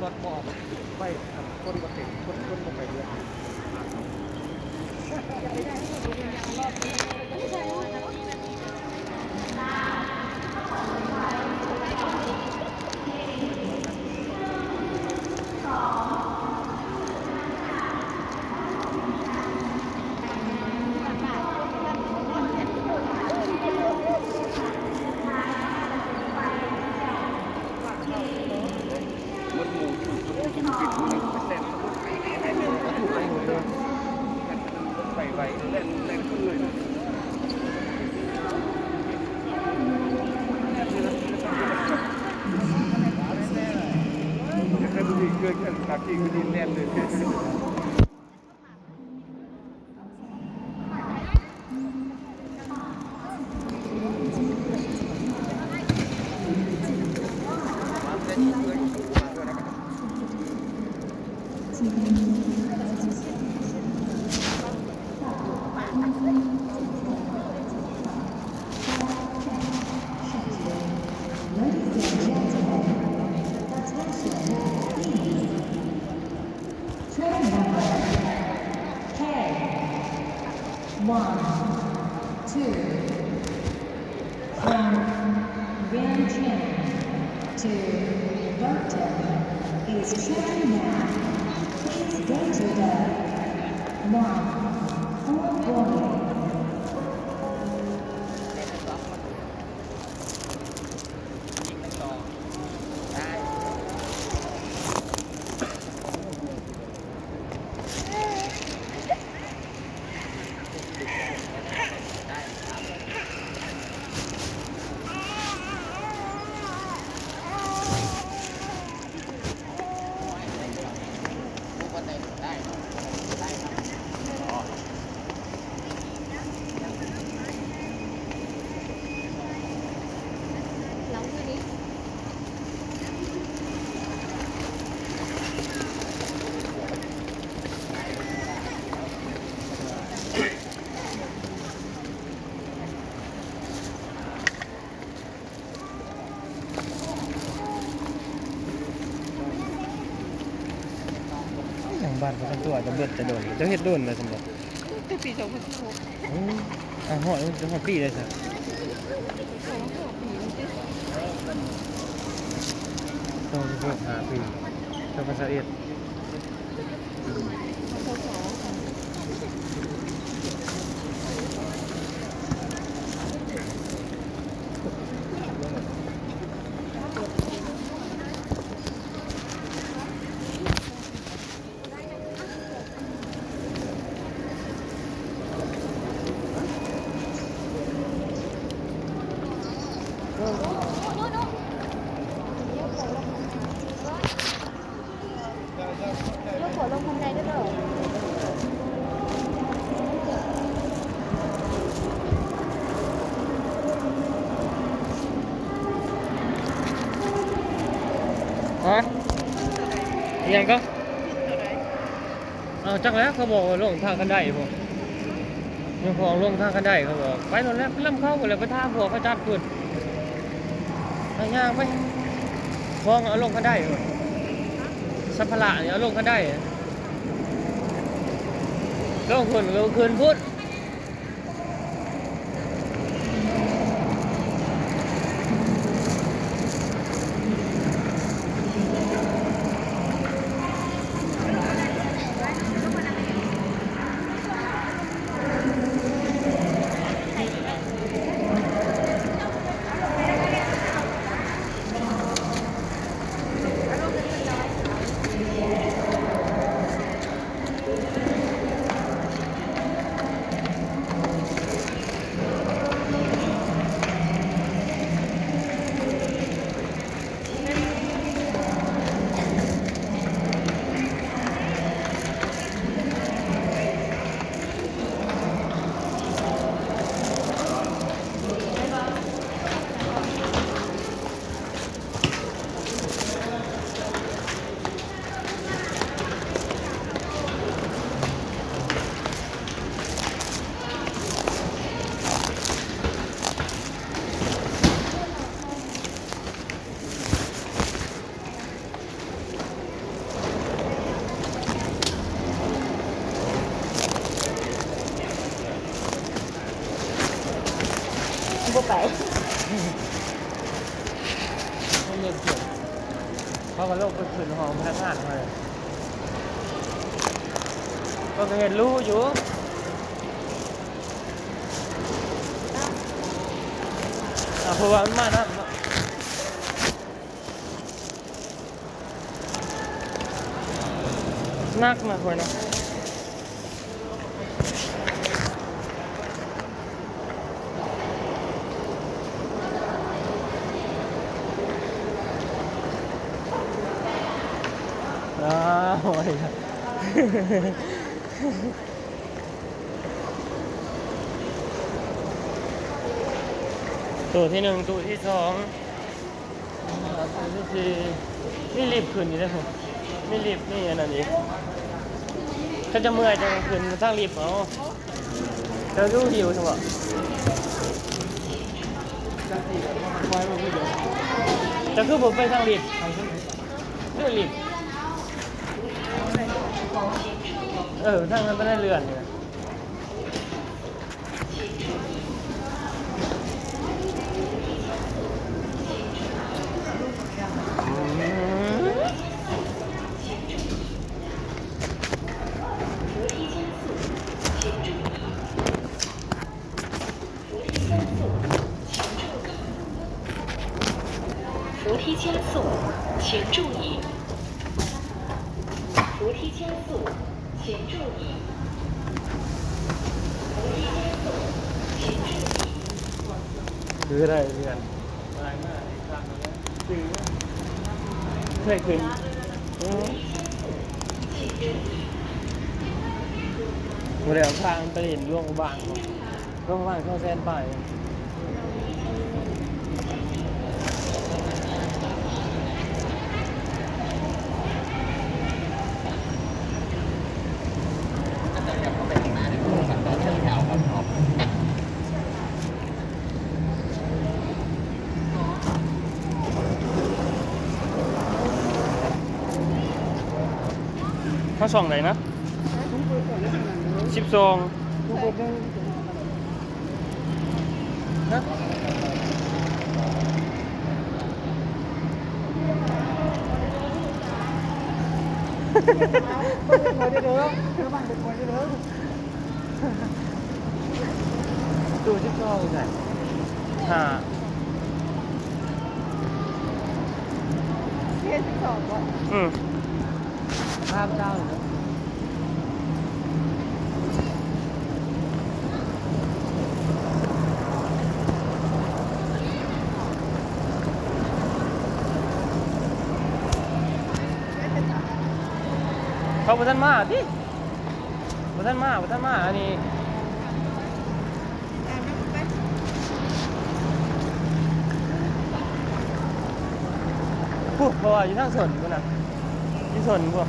ບໍ່ອອກໄປ ຄົນບໍ່ເຕັມ ຄົນ ຄົນບໍ່ໄປເຮືອນ. Train number K one two from Vientiane to Bertin is checking now. Please go to the one for boarding. ຫຍັງບັດປະຈຳຕົວກະເບິດແຕ່ດົນ ເຈົ້າເຮັດດົນແລ້ວຊັ້ນບໍ? ແຕ່ປີສອງພັນສິບຫົກ. ໂອ້ ອ່າ ຮອດ ຮອດປີໄດ້ຊະ ສອງພັນສິບຫົກ ຫ້າປີ ສອງພັນຊາວເອັດ. ຮະ ອີ່ຫຍັງກໍ? ເອົາ ຈັກແລ້ວ ເຂົາບອກວ່າລົງທາງຄັນໄດພຸ້ນ ຍັງຂອງລົງທາງຄັນໄດ ເຂົາບອກ ໄປໂລດແຫຼະ ໄປລຳເຂົາພຸ້ນແຫຼະ ໄປຖາມພວກເຂົາຈັດພຸ້ນ ໄປ ຍ່າງໄປ ຂອງເອົາລົງຄັນໄດພຸ້ນ ສຳພາລະນີ້ເອົາລົງຄັນໄດ ລົງພຸ້ນ ເອົາຂຶ້ນພຸ້ນ. ບໍ່ໄປ ເຂົາກໍລົງໄປຂຶ້ນຫ້ອງພະນັກງານເຂົາເລີຍ ເພິ່ນກໍເຮັດຫຼູຢູ່ ອ່າ ເພາະວ່າມັນມານຳເນາະ. ໜັກນະຂ້ອຍນະ ອ້າວ ຕູ້ທີໜຶ່ງ ຕູ້ທີສອງ ອ່າ ມີລິບຂຶ້ນຢູ່ເດ້ ມີລິບ ມີອັນນັ້ນອີກ ຄັນຈະເມື່ອຍຈະຂຶ້ນທາງລິບເອົາ ເຈົ້າຢູ່ຫິວຊັ້ນບໍ ເຈົ້າຄືບໍ່ໄປທາງລິບ ເລື່ອນລິບ ເອີ ທາງນັ້ນບໍ່ໄດ້ເລື່ອນນີ້ນະ. 扶梯加速，请注意。扶梯加速，请注意。扶梯加速，请注意。 ຄືໄດ້ເລື່ອນ ເຄີຍຂຶ້ນ ບໍ່ໄດ້ເອົາພາມັນໄປຫຼິ້ນຫຼວງພະບາງ ຫຼວງພະບາງສອງແສນປາຍ. ເຮົາຊ່ອງໃດນະ? ສິບສອງ. ຮະ? ເບິ່ງເດັກນ້ອຍເດີ ລະວັງເດັກນ້ອຍເດີ. ຕູ້ສິບສອງໃສ? ຫ້າ ເຄສິບສອງບໍ? ອືມ ພາບເຈົ້າ ເຂົາບໍ່ທັນມາຕິ? ບໍ່ທັນມາ ບໍ່ທັນມາ ອັນນີ້ ພຸ້ນ ເພາະວ່າຢູ່ທາງສົນພຸ້ນນະ ຢູ່ສົນພຸ້ນ.